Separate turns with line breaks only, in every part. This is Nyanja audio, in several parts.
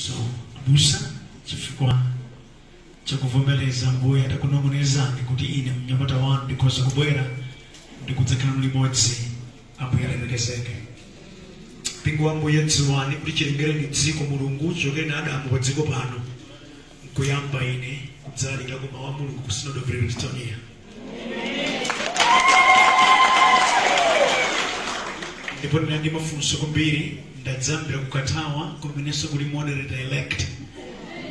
So abusa, chifukwa chakuvomereza Ambuye atakunong'onezani kuti ine mnyamata wanu ndikhoza kubwera ndikudzakhala limodzi, Ambuye alemekezeke. Mpingo wa Ambuye, dziwani kuti chilengereni dziko Mulungu, chichokereni Adamu pa dziko pano, nkuyamba ine kudzalalikira mawu a Mulungu ku Synod of Livingstonia. Ndipo ndinali ndi mafunso kwambiri. Ndadzambira kukathawa kumenenso kuli moderator elect.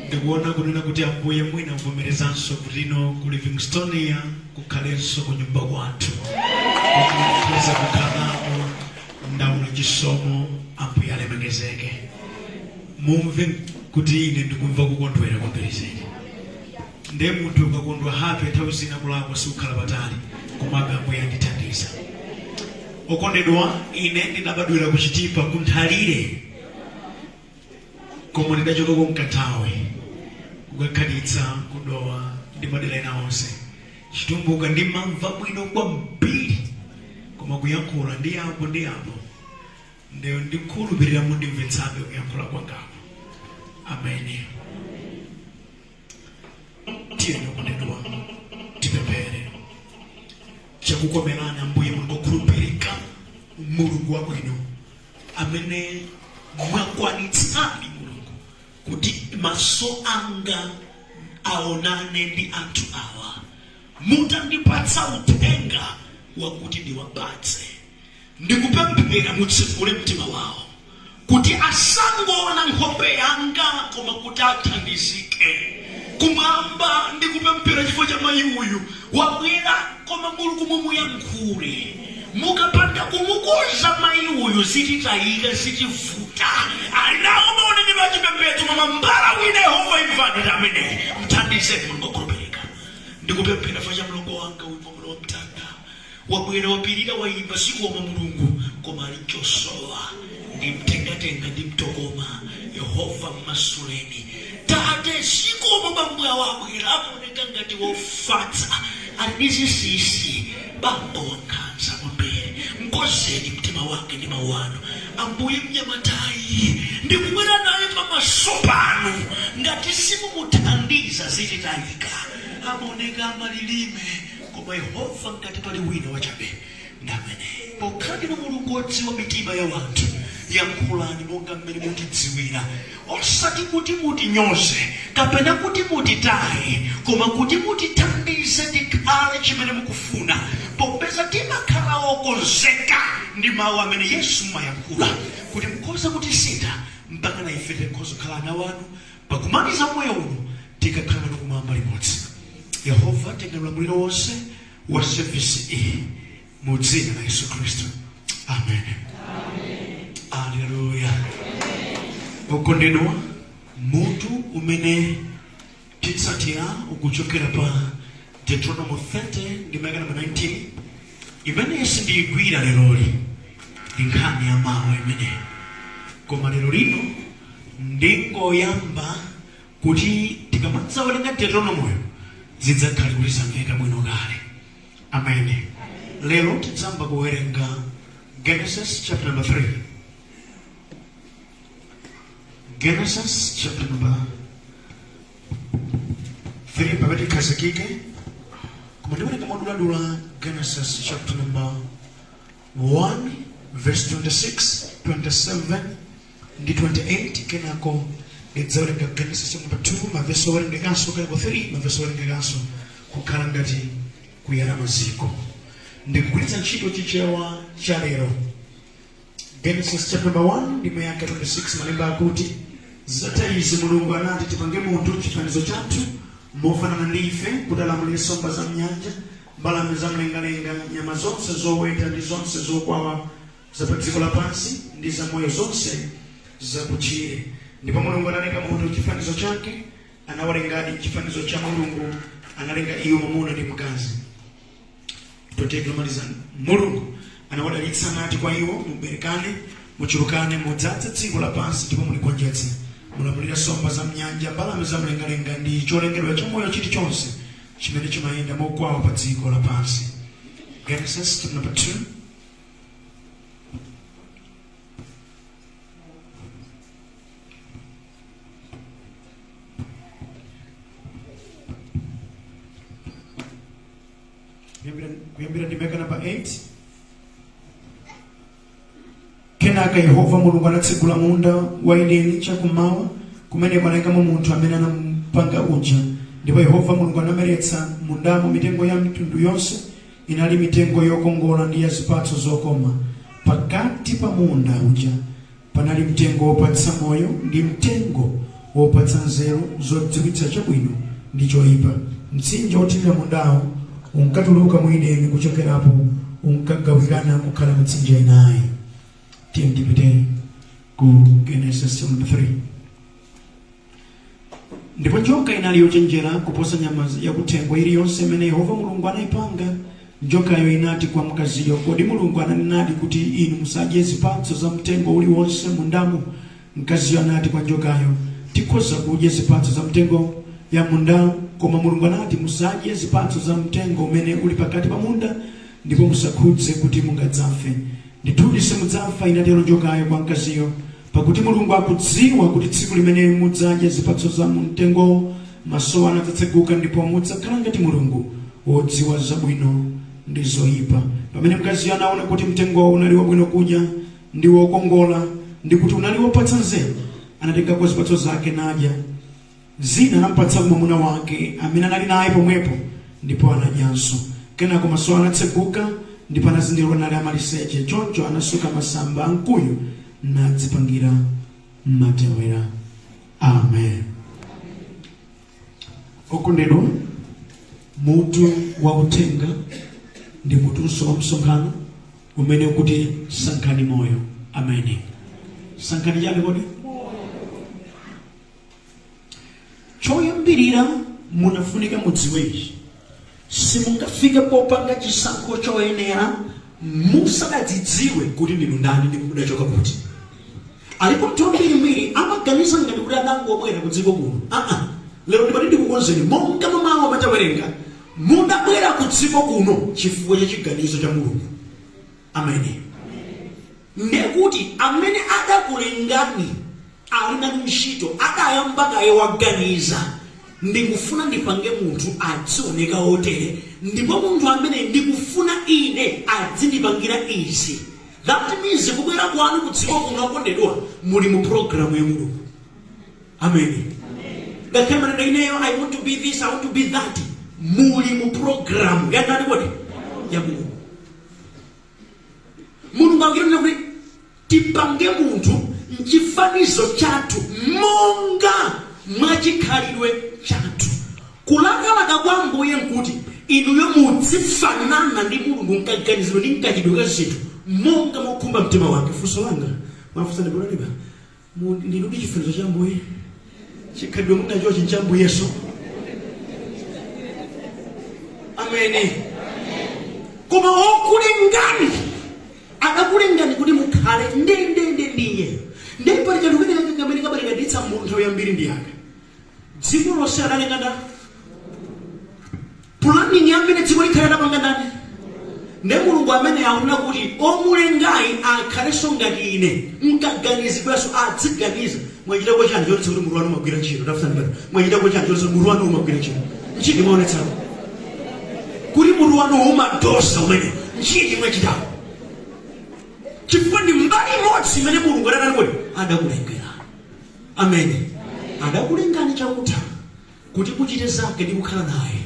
Ndikuona kunena kuti Ambuye mwina avomerezanso kuti ino ku Livingstonia kukhalenso ku nyumba kwathu, kuza kukhalamo. Ndaona chisomo, Ambuye alemekezeke. Mumve kuti ine ndikumva kukondwera kwambiri zedi. Ndiye munthu ukakondwa, happy, nthawi zina kulakwa sikukhala patali, komabe Ambuye andithandiza. Okondedwa, ine ndinabadwira ku Chitipa, ku Nthalire, koma ndidachoka kunkanthawi kukakhalitsa kudowa ndi madera ena onse. Chitumbuka ndimamva bwino kwambiri, koma kuyankhula ndi apo ndi apo. Ndiyo ndikhulupirira mundimvetsabe kuyankhula kwangako. Amene tiyeni, okondedwa, tipemphere. Chakukomerani Ambuye Mulungu okhulupirika, Mulungu wabwino, amene mwakwanitsadi Mulungu kuti maso anga aonane ndi anthu awa, mutandipatsa uthenga wakuti ndiwapatse. Ndikupemphera mutsekule mtima wawo kuti asangoona nkhope yanga, koma kuti athandizike kumwamba. Ndikupemphera chifukwa cha mayi uyu wabwera, koma Mulungu mumuyankhule. Mukapanda kumukonza mayi uyu, zititayika, zitivuta. Ali nawo maonekedwe achipembedzo, koma mbala wina. Yehova, imvani ndi ameneyi, mthandizeni, Mulungu okhulupirika. Ndikupemphera chifukwa cha mlongo wanga uyu, mwamuna wa mtanda, wabwera, wapirira, wayimba zikomo Mulungu, koma ali nchosowa ndi mtengatenga ndi mtokoma. Yehova, mmasuleni. Tate, zikomo. Bambo awo abwera, amaoneka ngati wofatsa, ali ndi zinsinsi. Bambo wankhanza kwambiri, mkozeni mtima wake ndi mawu anu. Ambuye, mnyamatayi ndikubwera naye pamaso panu. Ngati simumuthandiza, zititayika. Amaoneka amalilime, koma Yehova, ngati pali wina wachabe, ndamene. Pokhala ndinu Mulungu wodziwa mitima ya wanthu, yankhulani monga mmene mutidziwira, osati kuti mutinyoze kapena kuti mutitaye, koma kuti mutithandize tikhale chimene mukufuna, popeza timakhala wokonzeka ndi mawu amene Yesu mumayankhula kuti mukhoza kutisintha mpaka na ife tikhoza kukhala ana wanu. Pakumaliza moyo uno, tikakhala nanu kumwamba limodzi. Yehova, tenga ulamuliro wonse wa service iyi, mu dzina la Yesu Khristu, amen. Aleluya. Okondedwa, mutu umene titsatira ukuchokera pa Deuteronomy 30 ndi ndime namba 19, imene sindiyigwira leroli, ndi nkhani ya mawa imeneyo. Koma lero lino ndingoyamba kuti tikamadzawerenga Deuteronomoyo, zidzakhale kuti zamveka bwino kale. Amene lero tidzamba kuwerenga Genesis chapter number 3. Genesis chapter number 3, pamene tikhazikike. Koma ndiwerenga moduladula Genesis chapter number 1 verse 26, 27 ndi 28. Kenako ndidzawerenga Genesis chapter number 2, mavesi owerengekanso, kenako 3, mavesi owerengekanso, kukhala ngati kuyala maziko. Ndikugwiritsa ntchito Chichewa cha Lero. Genesis chapter number 1, ndime yake 26, malemba akuti: "Zitatha izi Mulungu anati, 'Tipange munthu chifanizo chathu, mofanana ndi ife, kuti alamulire nsomba za mnyanja, mbalame za mlengalenga, nyama zonse zoweta ndi zonse zokwawa za pa dziko lapansi, ndi zamoyo zonse zakutchire.' Ndipo Mulungu analenga munthu chifanizo chake, anawalengadi chifanizo cha Mulungu, analenga iwo mwamuna ndi mkazi." 28 lomaliza: "Mulungu anawadalitsa nati kwa iwo, 'Muberekane, muchulukane, mudzaze dziko lapansi ndipo muligonjetse. Mulamulire nsomba za mnyanja, mbalame za mlengalenga ndi cholengedwa chamoyo chilichonse chimene chimayenda mokwawa pa dziko lapansi.'" Genesis chapter number 2.
Kuyambira ndime namba 8. Kenaka Yehova Mulungu anatsegula munda wa Edeni chakummawa. Kumeneko anayikamo munthu amene anamupanga uja. Ndipo Yehova Mulungu anameretsa mundamo mitengo ya mitundu yonse. Inali mitengo yokongola ndi ya zipatso zokoma. Pakati pa munda uja panali mtengo wopatsa moyo ndi mtengo wopatsa nzeru zodziwitsa chabwino ndi choyipa. Mtsinje wothirira mundawo unkatuluka mu Edeni, kuchokerapo unkagawikana kukhala mitsinje inayi. Tiye tipite ku Genesis chapter 3. Ndipo njoka inali yochenjera kuposa nyama yakuthengo iliyonse imene Yehova Mulungu anayipanga. Njokayo inati kwa mkaziyo, "Kodi Mulungu ananenadi kuti inu musadye zipatso za mtengo uliwonse mundamo?" Mkaziyo anati kwa njokayo, "Tikhoza kudya zipatso za mtengo ya mundawo, koma Mulungu anati, 'Musadye zipatso za mtengo umene uli pakati pa munda, ndipo musakhudze, kuti mungadzafe.'" "Ndithudi simudzafa," inatero njokayo kwa mkaziyo, "pakuti Mulungu akudziwa kuti tsiku limene mudzadya zipatso za mtengowo, maso anu adzatseguka ndipo mudzakhala ngati Mulungu, wodziwa zabwino ndi zoyipa." Pamene mkaziyo anaona kuti mtengowo unali wabwino kudya ndi wokongola, ndi kuti unali wopatsa nzeru, anatengako zipatso zake nadya. Zina anampatsa mwamuna wake amene anali naye pomwepo, ndipo anadyanso. Kenako maso anatseguka, ndipo anazindikira kuti anali amaliseche. Choncho anasuka masamba a mkuyu nadzipangira matewera. Amen. Okondedwa, mutu wa uthenga ndi mutunso wa msonkhano umene ukuti "Sankhani moyo". Amene sankhani chani kodi? Choyambirira munafunika mudziwe ichi: simungafike popanga chisankho choyenera musadadzidziwe kuti ndinu ndani ndipo mudachoka kuti. Alipo anthu ambirimbiri amaganiza ngati kuti adangobwera ku dziko kuno. Aa, lero ndimati ndikukonzeni monga mamawu amatawerenga. Mudabwera ku dziko kuno chifukwa cha chiganizo cha Mulungu. Amene ndekuti amene adakulengani ali nanu ntchito, adayamba kaye waganiza, "Ndikufuna ndipange munthu adzioneka otere, ndipo munthu amene ndikufuna ine adzindipangira izi." That means kubwera kwanu ku dziko kuno, akondedwa, muli mu programu ya Mulungu. Ameni. Ngakhale maneno, "Ineyo I want to be this, I want to be that," muli mu programu ya ndani kodi? Ya Mulungu. Mulungu akutinena kuti tipange munthu mchifanizo chathu, monga mwachikhalidwe chathu. Kulakalaka kwa Ambuye nkuti inuyo mudzifanana ndi Mulungu mkaganizidwe ndi mkachidwe ka zinthu, monga mokhumba mtima wake. Funso langa mwafunsa ndipolanipa, ndinu ndi chifanizo cha Ambuye? Chikhalidwe munachochi ncha Ambuyeso? Amene koma okulengani adakulengani kuti mukhale ndendende ndi iyeyo. Ndiye pali kanthu kene kake kamene kabalikaditsa munthu nthawi yambiri ndi aka: dziko lonse adalenga ndani? Planning amene dziko likhale adapanga ndani? Ndiye Mulungu amene akunena kuti omulengayi akhalenso ngati ine mkaganizidwenso, adziganiza. Mwachitako chani chonetsa kuti mutu wanu umagwira ntchito? Tafunsani pano, mwachitako chani chonetsa kuti mutu wanu umagwira ntchito? Ntchito imaonetsako kuti mutu wanu umadosa umene. Ntchito mwachitako, chifukwa ndi mbali imodzi imene Mulungu adatani kodi? Adakulengera. Amene adakulengani chakutha kuti muchite zake ndi kukhala naye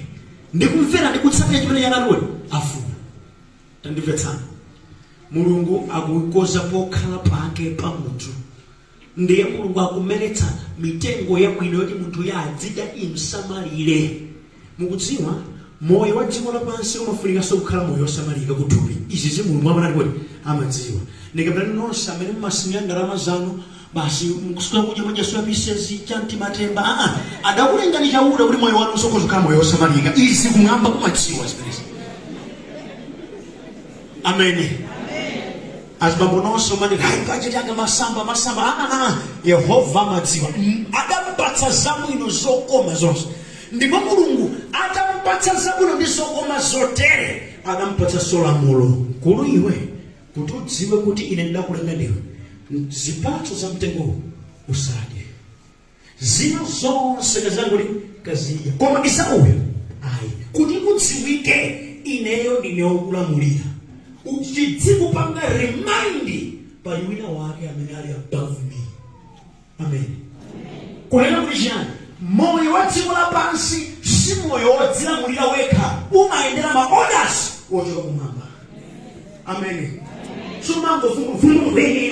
ndi kumvera ndi kutsatira chimene chanani kodi? Afuna. Tandimvetsani, Mulungu akukoza pokhala pake pa munthu. Ndiye Mulungu akumeretsa mitengo yabwino yoti munthu ya adzidya, imsamalire. Mukudziwa, moyo wa dziko lapansi umafunikanso kukhala moyo wosamalika kuthupi. Izi zi Mulungu amanati kodi? Amadziwa. Ndikapitani nonse amene mumasimira ndalama zanu basi, mukusuka kudya, madya soya pieces, chanti, matemba. Aa, adakulengani chauta kuti moyo wanu usokhoza kukhala moyo wosamalika. Izi kumwamba kumadziwa zimenezi. Amene azibambo nonse umati, "Hayi, bajeti anga, masamba, masamba." Aa, Yehova amadziwa. Adampatsa zabwino zokoma zonse. Ndipo Mulungu atampatsa zabwino ndi zokoma zotere, adampatsa lamulo: "Mkulu iwe, kuti udziwe kuti ine ndidakulenga ndiwe, zipatso za mtengowu usadye. Zina zonse kazangoti kazidya, koma isauyo ayi, kuti kudziwike
Ineyo ndine wokulamulira. Chidzikupanga remind pali wina wake amene ali above me. Amen. Kunena kuti chiyani? Moyo wa dziko lapansi si moyo wodzilamulira wekha, umayendera ma orders wochoka kumwamba. Amen. Sumangovunguvunguvini.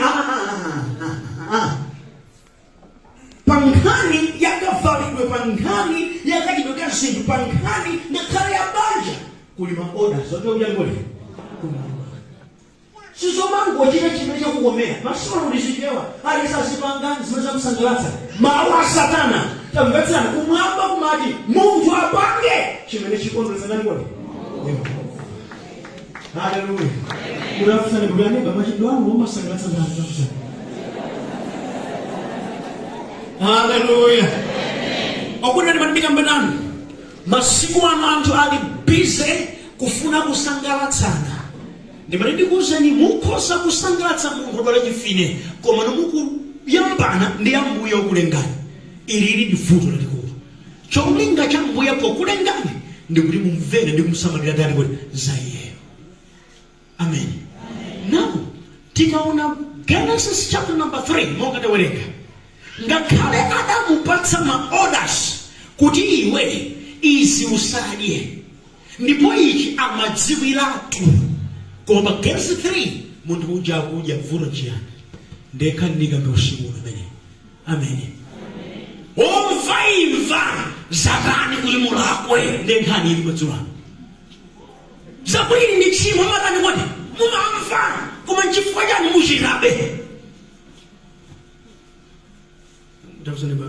Pa nkhani yakavalidwe, pa nkhani yakachidwe ka zinthu, pa nkhani ngakhale ya banja, kuli ma orders ochoka kuli kumwamba. Sizomangochita chimene chakukomera. Masiku ano ndizichewa alisazipanga zimene zamusangalatsa. Mawu a Satana. Tamvetsani, kumwamba kumati munthu apange chimene chikondweretsa ndani kodi? Yehova. Haleluya. Mutafunsani kuti aneba machitidwe anu omasangalatsa ndani? Tafunsani. Haleluya. Okuti ndimandikamba nanu, masiku ano anthu ali busy kufuna kusangalatsana. Ndimati ndikuwuzeni, mukhoza kusangalatsa munthu odwala chifine, koma nomukuyambana ndi Ambuye okulengani. Ilili ndi vuto lalikulu. Cholinga cha Ambuye pokulengani ndikuti mumvere ndi kumsamalira ndani kodi? Za iyeyo. Amen. Now tikaona Genesis chapter number 3, monga tawerenga, ngakhale adamupatsa ma orders kuti iwe izi usadye, ndipo ichi amadziwiratu, koma pa Genesis 3 munthu uja akudya. Vuto chiyani? Ndekha ndikambe usiku uno amene. Amen. Omva imva zatani kuti mulakwe? Ndi nkhani ili madzulo ano. Zakuti ndi tchimo matani kodi? Mumamva, koma nchifukwa chani muchitabe?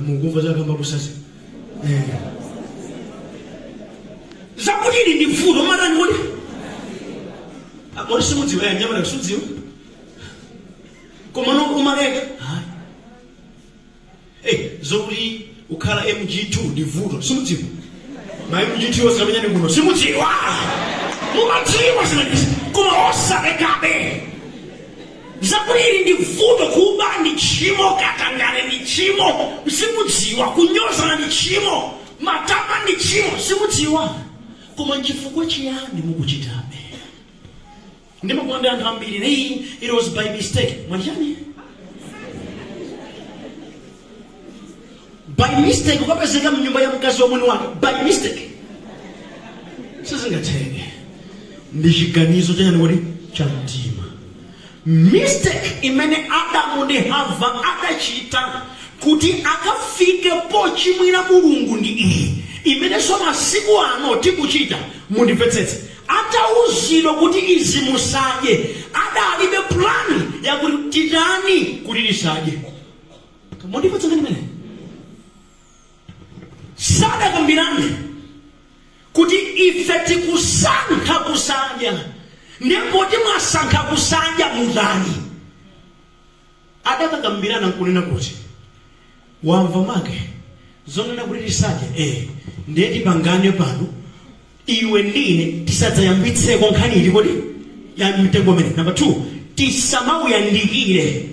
Mukumva zakamba kusasa zakuti ili ndi vuto matani kodi? Moti simudziwa ya nyamata, simudziwa, koma no umaleka. Hayi. Zokuti ukhala MG2 ndi vuto simudziwa. Ma MG2 osamenyani kuno, simudziwa. Mumadziwa zimenezi, koma osalekabe. Zakuti ili ndi vuto, kuba ndi tchimo, katangale ndi tchimo, simudziwa. Kunyozana ndi tchimo, matama ndi tchimo, simudziwa, koma nchifukwa chiyani mukuchitabe? Ndimakuona anthu ambiri, "Hey, it was by mistake." Mwachani by mistake? Ukapezeka mnyumba ya mkazi wa mwini wake by mistake, sizingatheke. Ndi chiganizo chanyani kuti? Cha mtima. Mistake imene Adamu ndi Hava adachita kuti akafike pochimwira Mulungu ndi iyi imenenso masiku ano tikuchita. Mundimvetsetse, atauzidwa kuti izi musadye, adalibe plan yakuti titani kuti tisadye. Mundimvetsa ngani imene sadakambirane kuti ife tikusankha kusadya, ndipo timwasankha kusadya, mutani? Adakakambirana nkunena kuti, "Wamva make zonena kuti tisadye? Ndiye tipangane pano, iwe ndine, tisadzayambitseko nkhani ili kodi ya mtengo umene. Number 2, tisamawuyandikire.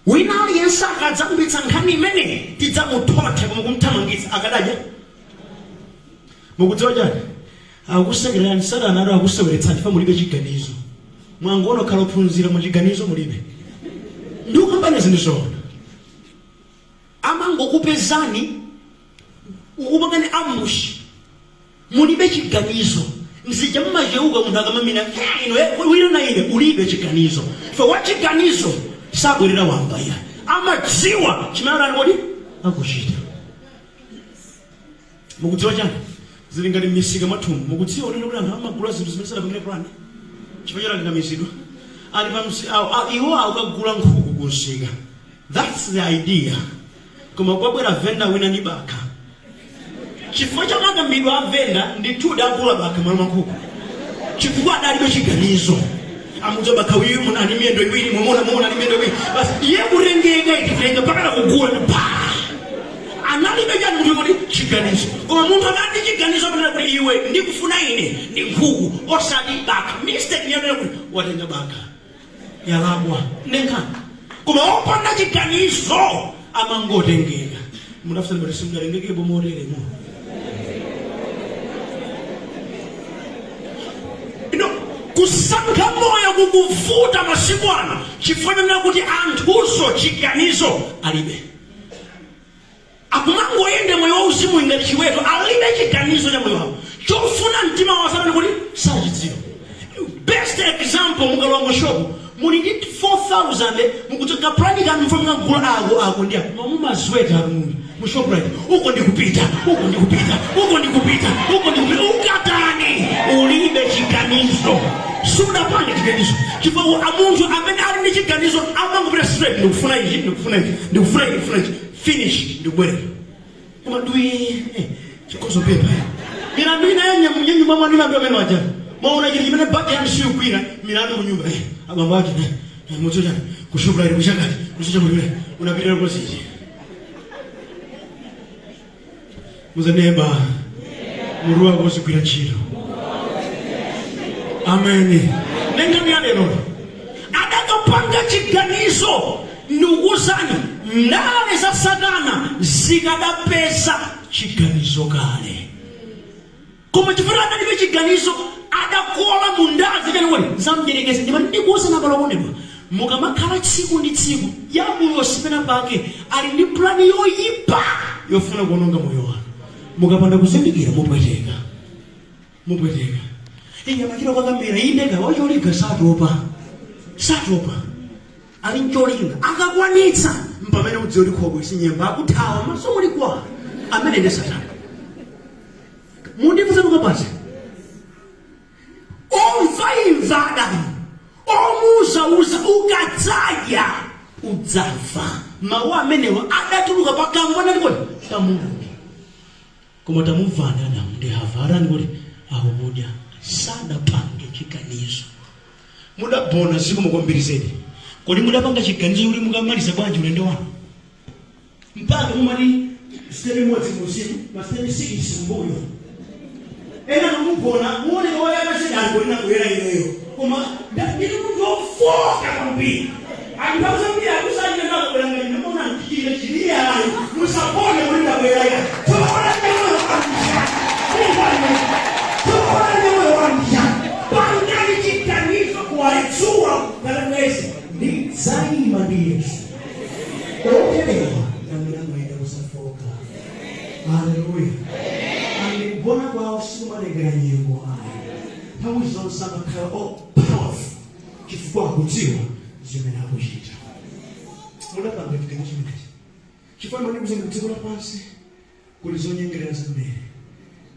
Wina aliyense akadzambitsa nkhani imene, tidzamuthothe koma kumthamangitsa." Akadadya. Mukudziwa chani? Akusekererani Satana, ado akuseweretsani fa mulibe chiganizo. Mwangoona khala ophunzira, mwa chiganizo mulibe. Ndikukambani zinthu zoona. Amangokupezani, ukupangani ambush, mulibe chiganizo. Mzija mmacheuka munthu akamamina ino wina na ine, ulibe chiganizo. Fe wachiganizo sabwerera wamba iya, amadziwa chimene ali kodi akuchita. Mukudziwa chani? Zili ngati m'misika mwathumu. Mukudziwa unene kuti anthu amagula zinthu zimene sadapangire plan chifukwa chakakamizidwa? Ali pa iwo akukagula nkhuku kunsika, that's the idea, koma kwabwera venda wina ndi bakha. Chifukwa cha makambidwe a venda, ndithudi agula bakha malo mwa nkhuku, chifukwa adalibe chiganizo. Amudza bakha uyu munani miyendo iwiri, mumona mumona ali miyendo iwiri basi, iye kutengeka ititenga pakana kugula ndi pa analibe chani munthu kuti? Chiganizo. Koma munthu amene ndi chiganizo amanena kuti, "Iwe, ndikufuna ine ndi nkhuku osati bakha." Mistake niyanena kuti watenga bakha, yalakwa nenkhani. Koma opanda chiganizo amangotengeka. Mudafusani kuti simudatengekepo moteremo? Kusankha moyo kukuvuta masiku ano chifukwa chonena kuti anthuso chiganizo alibe. Akumangoyenda moyo wauzimu ngati chiweto, alibe chiganizo cha moyo wawo. Chofuna mtima wawo satani kuti sachidziwa. Best example, mukalowa mu shop muli ndi 4000, mukuchoka plani kanu mfuna mukagula ako ako ndi ako, koma mumazweta mu Shoprite, uko ndikupita, uko ndikupita, uko ndikupita, uko ndikupita, ukatani? Ulibe chiganizo, sudapange chiganizo. Chifukwa munthu amene ali ndi chiganizo amangopita straight, ndikufuna ichi, ndikufuna ichi, ndikufuna ichi, ndikufuna ichi, finish, ndikubwerera. Koma dwi chikozo pepa milandu ina ya nyumba mwanu imaambiwa amene waja mwaona chili chimene bagi yanu siyugwira milandu kunyumba, abambo ake mutso chani ku Shoprite kuchakati kuchicha kuti unapitira kozichi muzaneba mutu wako uzigwira ntchito. Ameni. Nengani ya lero adakapanga chiganizo, ndikukuuzani, ndale za Satana zikadapeza chiganizo kale, koma chifukwa adalibe chiganizo adakola mu ndale chaniwoni za mdierekezi. Ndipo ndikuwuzani abale okondedwa, mukamakhala tsiku ndi tsiku, diabulosi pena pake ali ndi plani yoyipa yofuna kuononga moyo wanu. Mukapanda kuzindikira mupweteka, mupweteka. Iye amachita kukakamira indeka wacholinga, satopa, satopa, ali ncholinga. Akakwanitsa mpamene udziwe kuti khobwe sinyemba, akuthawa maso muli kwa amene ndi Satana. Mundifunsa mukapasa omva imva Adamu omuuzauza ukadzadya udzafa. Mawu amenewa adatuluka pakamwa nani kodi? Pa Mulungu. Koma tamumvani Adamu ndi Hava atani kodi? Akukudya, sadapange chiganizo. Mudabona zikomo kwambiri zedi. Kodi mudapanga chiganizo kuti mukamaliza bwanji ulendo wanu? Mpaka mumati step imodzi muuzimu, masitepe 6 kumbuyo. Ena kamugona muoneka woyaka zedi alikolina kuyera ineyo, koma ndili munthu wofoka kwambiri. Anthu zambiri akusachita ndakabwera ngati ndamona mchitire chiliye ayi, musagone kuti ndabwera ya tsokola ndemoyo wandija, tsokola ndemoyo wandija. Pangani chiganizo kuwaletsuwa ngati mwezi ndidzayima ndi Yesu. Oterewa ndamene amayenda kusafoka. Haleluya. Andi kugona kwawo sikumatengera nyengo ayi, nthawi zonse amakhala o powerful chifukwa akudziwa zimene akuchita. Mudapanga chiganizo chimenechi? Chifukwa mandikuuzani, kudziko lapansi kuli zonyengerera zambiri.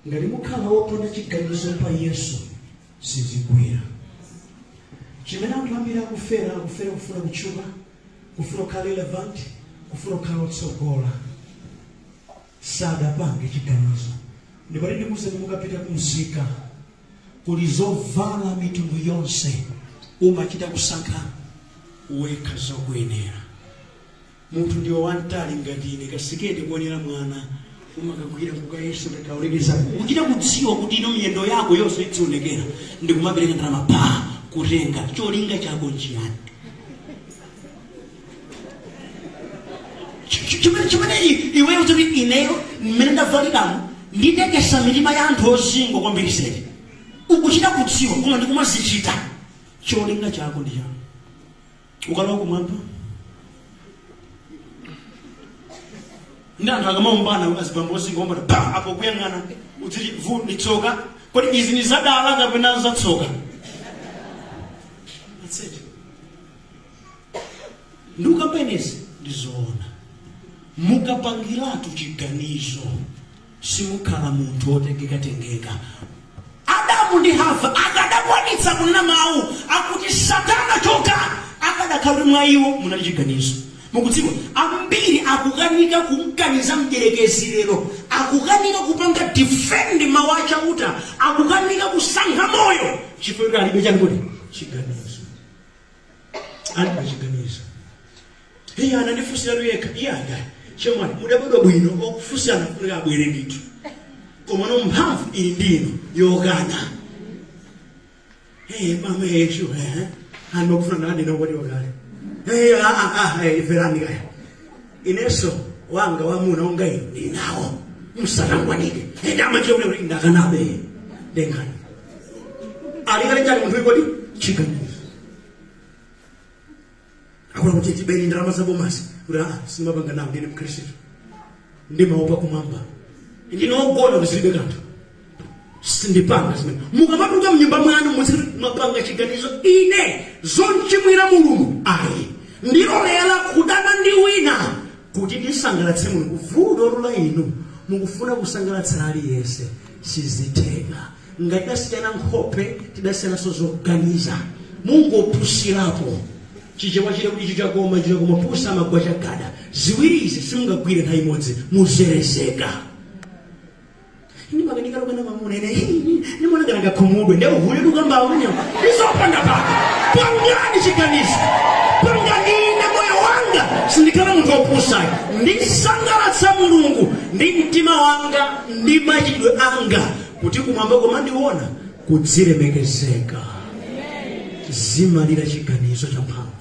Ngati mukhala wopanda chiganizo pa Yesu sizigwira. Chimene anthu ambiri akufera, akufera kufuna kutchuka, kufuna kukhala relevant, kufuna kukhala otsogola, sadapange chiganizo. Ndipati ndikuuzani, mukapita kumsika kuli zovala mitundu yonse, umachita kusankha wekha zokuyenera. Munthu ndiwe wamtali ngati ine, kasiketi kuonera mwana umakagwira kukayesa kakaulekeza, ukuchita kudziwa kuti ino miyendo yako yonse idzionekera, ndikumapereka ndalama pa kutenga. Cholinga chako nchiyani? Chimene iweyo kuti ineyo mmene ndavaliramo nditekesa mitima ya anthu ozingwa kwambiri zedi, ukuchita kudziwa, koma ndikumazichita. Cholinga chako ndi chani? Ukalowa kumwamba ndi anthu akamaombana, azibambo ozingwa ombana pa apo kuyang'ana, udziti vu ndi tsoka. Kodi izi ni zadala kapena zatsoka? That's it. Ndikukambenezi ndizoona. Mukapangiratu chiganizo simukhala munthu wotengekatengeka. Adamu ndi Hava akadakwanitsa kunena mawu akuti "Satana choka" akadakhala kuti mwa iwo munali chiganizo. Mukudziwa, ambiri akukanika kumkaniza mdierekezi lero, akukanika kupanga defend mawu achauta, akukanika kusankha moyo chifukwa kuti alibe chani kodi? Chiganizo. Alibe chiganizo. Iye anandifunsiratu yekha. Iye anga chemwali, mudabadwa bwino, okufunsirana kufunika abwere ndithu, koma no mphamvu ili ndino yokana. Hey, mama yesu, anthu akufuna ndakandina ukwatiwa kale. Hey, ah, ah, ah, hey, iverani kaya, inenso wanga wamuna onga inu ndinawo, msatangwanike. Ndamachita kuti ndakanabe ndengani.
Alikale chani munthu kodi? Chiganizo. Akula kuti tibeni ndalama za bomasi. Kuti ah, simapanga nawo, ndine Mkhristu. Ndimaopa kumwamba. Ndine wogona, ndizilibe kanthu. Sindipanga zimene. Mukamatuluka mnyumba mwanu muziti mwapanga chiganizo, ine zonchimwira Mulungu ayi. Ndilolera kudana ndi wina kuti ndisangalatse Mulungu. Vuto la inu, mukufuna kusangalatsa aliyense, sizitheka. Ngati tidasiyana nkhope, tidasiyananso zoganiza. Mungopusirapo. Chichewa chile kuti icho chakoma, icho chakoma, pusa amagwa chagada. Ziwiri izi simungagwire nthawi imodzi, muzerezeka. Ndimakanika lukana mamuna ine, ndimaona kana ngakhumudwe, ndiye uhule lukambawo umenewo. Ndizopanda pake. Pangani chiganizo. Pangani, ine moyo wanga sindikhala munthu wopusayo. Ndisangalatsa Mulungu ndi mtima wanga ndi machitidwe anga, kuti kumwamba komandiona kudzilemekezeka. Zimalira chiganizo cha mphamvu.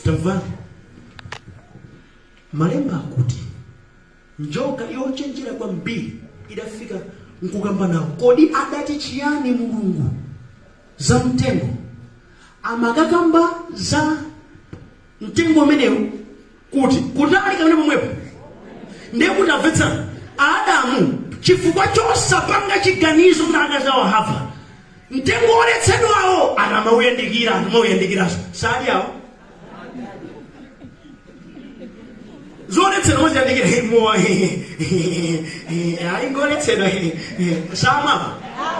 Tamvani malemba akuti njoka yochenjera kwambiri idafika nkukamba nawo, kodi adati chiyani Mulungu za mtengo? Amakakamba za mtengo umenewu kuti kutali kamene pomwepo. Ndiye kuti amvetsana Adamu, chifukwa chosapanga chiganizo kuti akazi awo Hava, mtengo woletsedwawo atamauyandikira, atamauyandikiraso sali awo zoletsedwa moziyandikira mowa ayi ngoletsedwa samwapa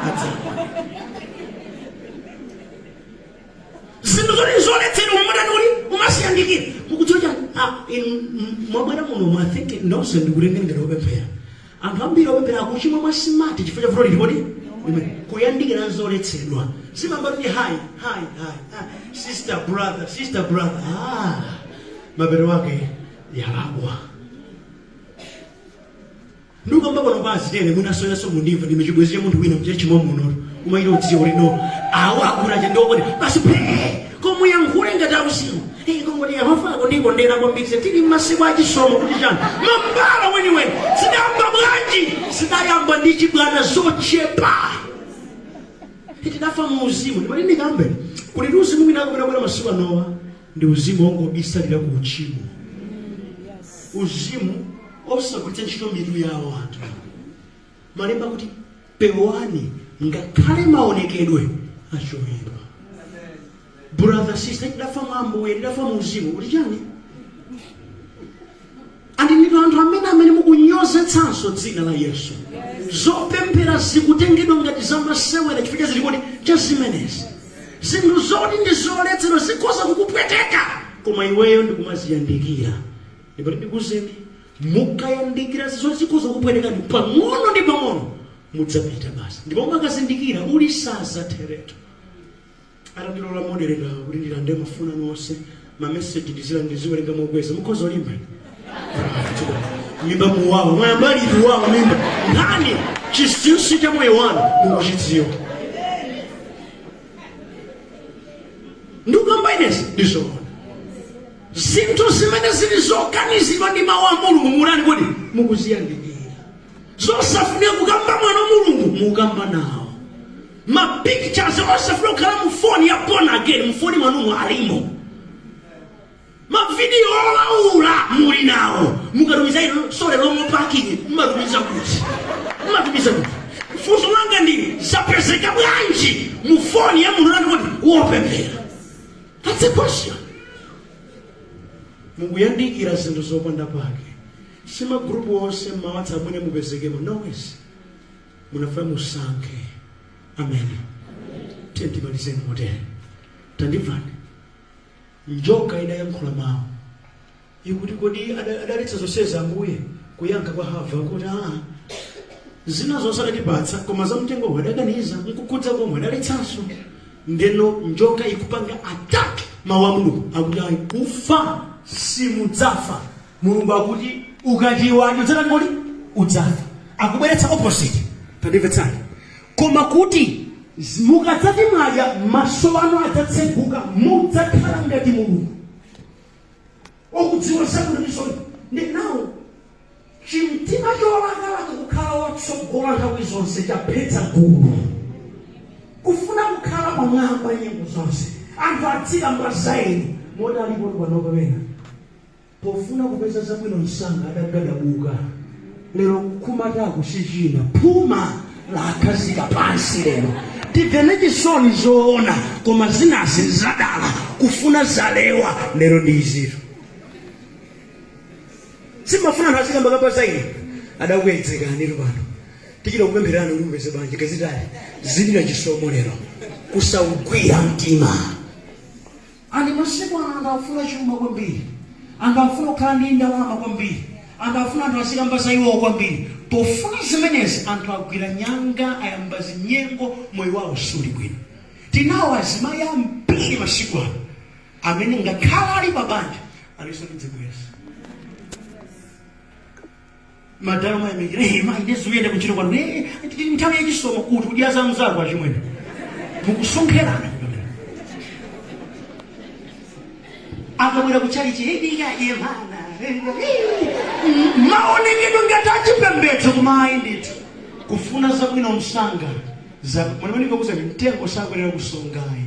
adzamwa. Zinthu zoti zoletsedwa mumatani kuti umasiyandikira? Mukudziwa chani? Ah, inu mwabwera muno mwa think nonse ndikutengeni ngati opemphera. Anthu ambiri opemphera akuchimwa mwa smart chifukwa cha vuto lili kodi kuyandikira zoletsedwa. Simamba kuti hi hi hi, ah, sister brother, sister brother, ah, mapeto ake yalakwa. Ndikamba pano pazitere mwinasoyaso mundimva, ndime chibwezi cha munthu wina mchachimwa muno umaita udziwa kuti no awo akura chendokoti basi phe komuyankhule ngati ausiku kongoti Yehova akundikondera kwambiri, tili m'masiku achisomo kuti chani mambala weniweni. Zidayamba bwanji? Zidayamba ndi chibwana zochepa. Tidafa mu uzimu. Ndimati ndikambe kuti ndi uzimu wina akumene abwera masiku anowa ndi uzimu wongobisalira ku uchimo, uzimu osagwiritsa ntchito mitu yawo anthu. Malemba kuti pewani ngakhale maonekedwe achoyipa. Brother, sister, tidafa mwa Ambuye, tidafa mu uzimu kuti chani? Andi ndito anthu amene mukunyozetsanso dzina la Yesu. Zopemphera zikutengedwa ngati zamasewera chifukwa zili kodi cha zimenezi. Zinthu zoti ndi zoletsedwa zikhoza kukupweteka, koma iweyo ndikumaziyandikira. Ndipo ndikuzeni, mukayandikira zoti zikhoza kukupwetekani pang'ono ndi pang'ono, mudzapita basi. Ndipo mukazindikira uli sazatheretu. Atandilola moderator kuti ndilande mafuna nonse mameseji, ndizila ndiziwerenga mokweza, mukhoza olimba mimba muwawa mwayamba liti wawa mimba nkhani chinsinsi cha moyo wanu mukuchidziwa. Ndikukamba inezi ndizoona. Zinthu zimene zili zokanizidwa ndi mawu a Mulungu mulani kuti mukuziyandikira. Zosafunika kukamba mwana wa Mulungu mukamba nawo. Ma pictures osafuna kukhala mu foni ya born again mu foni mwanumo alimo. Mavidiyo olaula muli nawo. Mukatumiza ino sole lomwe parking mmatumiza kuti, mmatumiza kuti? Funso langa ndili, zapezeka bwanji mu foni ya munthu nati kuti wopemphera? That's a question. Mukuyandikira zinthu zopanda pake. Si magrupu onse mmawatsa amene mupezekemo nowes. Munafuna musankhe. Amen. Tiye timalizeni motere. Tandimvani. Njoka idayankhula mawu ikuti, kodi adaletsa zonsezi Ambuye? Kuyankha kwa Hava kuti aa, zina zonse adatipatsa, koma za mtengo adakaniza, nkukhudza komwe adaletsanso. Ndeno njoka ikupanga attack mawu a Mulungu akuti ayi, kufa simudzafa. Mulungu akuti ukati wadya udzatani kodi? Udzafa. Akubweretsa opposite. Tandimvetsani. Koma kuti mukadzati mwadya, maso anu adzatseguka, mudzakhala ngati Mulungu okudziwa zabwino ndi zoyipa. Ndi nawo chimtima cholakalaka kukhala watsogola nthawi zonse chaphetsa gulu. Kufuna Apamwamba nyengo zonse, anthu adzikamba za inu. Moti alipo panopa pena pofuna kupeza zabwino msanga adagadabuka. Lero kukhumataku si china, phuma lakhazika pansi. Lero tivene chisoni zoona, koma zinazi zadala kufuna zalewa. Lero ndi izitu, simafuna anthu azikambakamba za inu. Adakuyedzekanitu pano, tichita kupempherana kuti mupeze banja kazitali zilira chisomo. Lero kusaugwira mtima ani. Masiku ano anthu akufuna chuma kwambiri, anthu akufuna kukhala ndi ndalama kwambiri, anthu akufuna anthu azikamba za iwowo kwambiri. Pofuna zimenezi anthu agwira nyanga, ayamba zinyengo, moyo wawo suli bwino. Tinawo azimayi ambiri masiku ano amene ngakhala ali pa banja alinso ndi zibwenzi. Madalo mayamikira, "Eh, mayi, ndizuyenda kuntchito kwanu." Eh, nthawi yachisomo kuti kudya za mzako achimwene, mukusonkherana. Akabwera kuchalichi, "Edikadye mana," maonekedwe ngati achipembedzo, koma ayi ndithu, kufuna zabwino msanga. Mwanimani mtengo sakwerera kusongayi,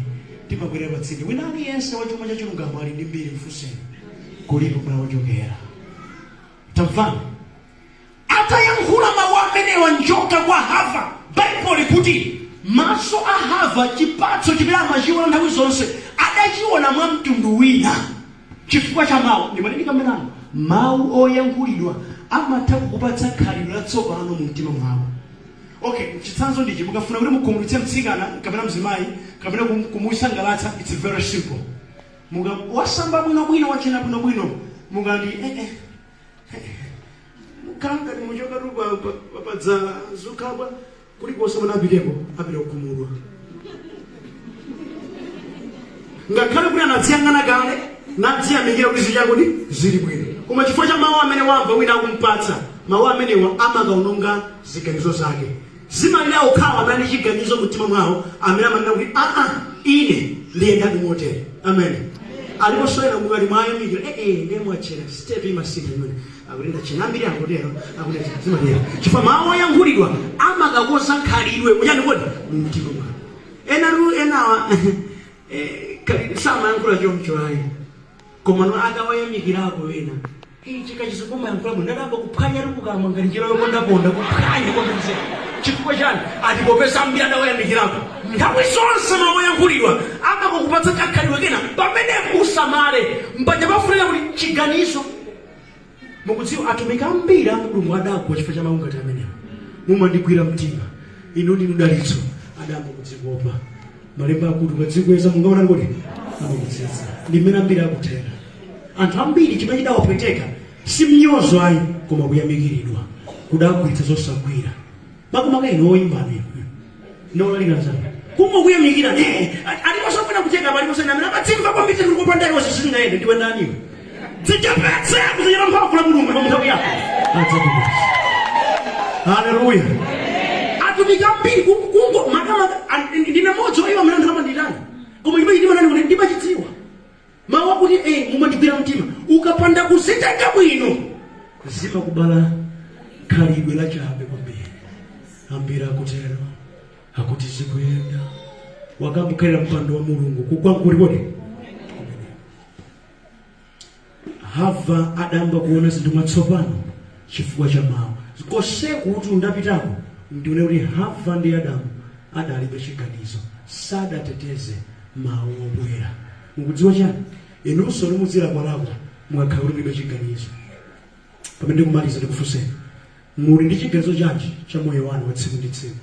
timakwerera patsinde. Wina aliyense wa chuma cha chilungamo ali ndi mbiri, mfuseni kulipo kumene wachokera. Tamvani, atayankhula mawu amenewa njoka kwa Hava, Baibulo likuti maso a Hava, chipatso chimene amachiona nthawi zonse, adachiona mwa mtundu wina chifukwa cha mawu. Ndimaneni kamenano, mawu oyankhulidwa amatha kukupatsa khalidwe latsopano mu mtima mwako. Okay, chitsanzo ndichi: mukafuna kuti mukhumudwitse mtsikana kapena mzimayi kapena kumusangalatsa, it's very simple. Muka wasamba bwinobwino, wachena bwinobwino, mukandi mukhalangati muchokatu padzala zukhabwa kulikonse munapiteko, apita kukhumudwa, ngakhale kuti anadziyang'ana kale nadziyamikira kuti zichakuti zili bwino. Koma chifukwa cha mawu amene wamva wina akumpatsa, mawu amenewa amakaononga ziganizo zake. Zimalira okhawa amene ali chiganizo mumtima mwawo, amene amanena kuti, "Aa, ine ndiyendadi motere." Amen. Aliponso ena mukati mwayamikira, "Eh, ndiye mwachena," step imasintha imene akuti, "Ndachena." Ambiri akutero, akuti zimatero chifukwa mawu oyankhulidwa amakakoza khalidwe muchani kodi mumtima mwawo. Enatu enawa samayankhula choncho ayi, koma no akawayamikirako ena, chikachizikumayankhula bwino, ndadamba kuphwanya ali kukamwa ngati njira yopondaponda, kuphwanya kwambiri. Chifukwa chani? Atipopeza ambiri adawayamikirako. Nthawi zonse mawu oyankhulidwa amakakupatsa kakhalidwe kena. Pamene usamale mpaja pafunika kuti chiganizo. Mukudziwa, atumiki ambiri a Mulungu adagwa chifukwa cha mawu ngati amenewa: "Mumandigwira mtima inu, ndinu dalitso." Adayamba kudzikopa. Malemba akuti ukadzikweza, mungaonani kuti amakutsitsa. Ndi mmene ambiri akuthera. Anthu ambiri chimene chidawapweteka si mnyozo ayi, koma kuyamikiridwa kudagwiritsa zosagwira. Makamaka inu oyimbani inu nolalika nzanu, kungokuyamikira aliponso kwina kucheka, paliponso ena amene amatsimva kwambiri kuti kopanda iwo sizingayende. Ndiwe ndaniwe? Dzichepetse kuzichita mphamvu la Mulungu, ndipo nthawi yako adzakupatsa. Haleluya! Atumiki ambiri kungo makamaka ndine mmodzi wa iwo amene anthu amanditani, koma chimene chimanani kuti ndimachidziwa. Mawu akuti, "Mumandigwira mtima," ukapanda kuzitenga bwino zimakubala khalidwe lachabe kwambiri. Ambiri akutero, akuti zikuyenda, wakambukhalira mpando wa Mulungu kukwankuli kodi. Hava adamba kuona zinthu mwatsopano chifukwa cha mawu. Koseku kuti undapitako, ndione kuti Hava ndi Adamu adalibe chiganizo, sadateteze mawu obwera. Mukudziwa chani? Inunso nimudzilakwalakwa mukakhala kuti mulibe chiganizo. Pamene ndikumaliza, ndikufunseni: muli ndi chiganizo chanji cha moyo wanu wa tsiku ndi tsiku?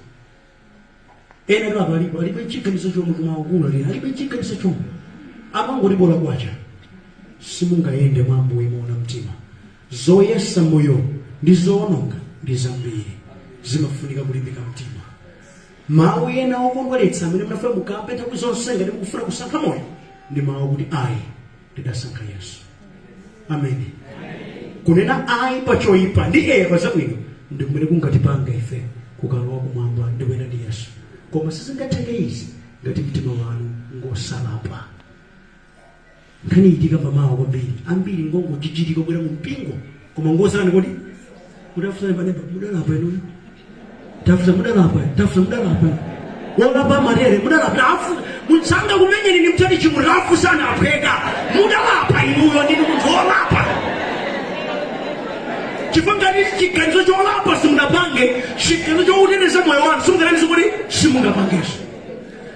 Ena tu apalipo alibe chiganizo chomwe, kumaukula lero alibe chiganizo chomwe, amangoti bola kwacha. Simungayende mwa Ambuye moona mtima. Zoyesa moyo ndi zoononga ndi zambiri, zimafunika kulimbika mtima. Mawu ena okondweretsa amene munafuna mukambe nthawi zonse ngati mukufuna kusankha moyo ndi mawu akuti, "Ayi, ndidasankha Yesu." Amen. Kunena ayi pa choyipa ndi eya pa zabwino ndi kumene kungatipanga ife kukalowa kumwamba ndi kuyenda ndi Yesu. Koma sizingatheke izi ngati mtima wanu ngosalapa. Nkhani itika pamawa kwambiri, ambiri ngongochichitika kubwera mu mpingo, koma ngosalani kodi mudafusani panemba, mudalapa inuyo? Tafusa, mudalapa? Tafusa, mudalapa? Wolapa matere mudalapa afu mutsanga kumenyeni ni mtati chimurafu sana apheka mudalapa inuyo ndinu munthu wolapa chifukwa ngati chiganizo cholapa simunapange chiganizo chouteteza moyo wanu simungananizo kuti simungapangenso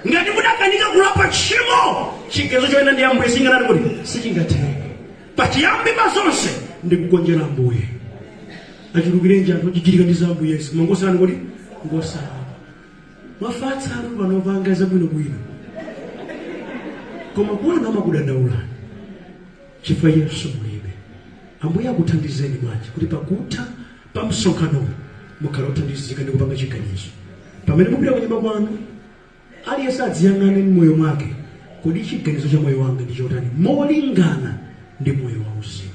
ngati mudakanika kulapa tchimo chiganizo choyenda ndi ambuye singanani kuti sichingatheke pachiyambi pa zonse ndikugonjera ambuye achulukirenji anthu ochichitika ndi za ambuye yesu mangosani kuti ngosalapa mwafatsa atu panopanga zabwinobwino koma kwanu amakudandaulani chifukwa yesu mulibe ambuye akuthandizeni bwanji kuti pakutha pa msonkhanowu mukhale othandizika ndi kupanga chiganizo pamene mupita kunyumba kwanu aliyense adziyang'ane m'moyo mwake kodi chiganizo cha moyo wanga ndi chotani molingana ndi moyo wauzimu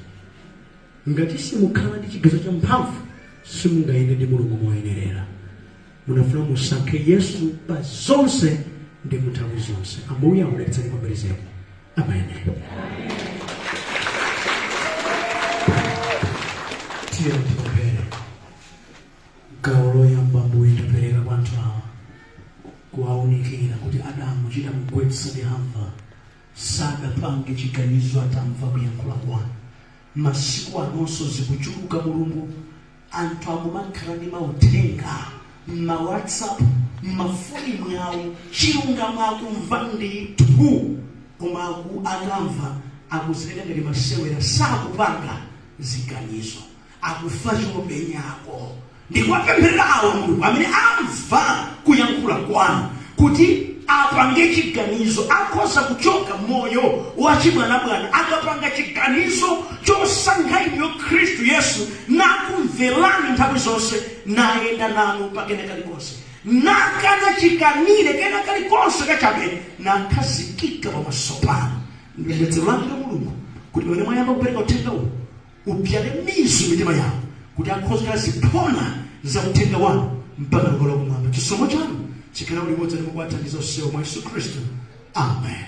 ngati simukhala ndi chiganizo cha mphamvu simungayende ndi mulungu moyenerera munafuna musankhe yesu pa zonse ndi munthawi zonse ambuye akudalitseni kwambiri zedi amen tiye tipemphere gawo loyamba ambuye ndapereka kwa anthu awa kuwaunikira kuti adamu chidamugwetsa ndi hava sadapange chiganizo atamva kuyankhula kwanu masiku anonso zikuchuluka mulungu anthu akumakhala ndi mauthenga mma whatsapp mmafoni mwawo chilungamo akumva ndithu koma aku akamva akuzitenga ngati masewera sakupanga ziganizo akufa chopenyako ndikuwapempherera awa mulungu amene amva kuyankhula kwanu kuti apange chiganizo akhoza kuchoka moyo wachibwanabwana akapanga chiganizo chosankha inuyo khristu yesu nakumverani nthawi zonse nayenda nanu pakena kalikonse nakana chikanire kena kalikonse kachabe nakhazikika pamaso panu ndipembedzero langa mulungu kuti pamene mwayamba kupereka uthenga uwu ubyale mizu mitima yawo kuti akhoza kukhala ziphona za uthenga wanu mpaka lukolo kumwamba chisomo chanu chikhale limodzi ndi mukuwathandiza onsewo mwa yesu khristu amen.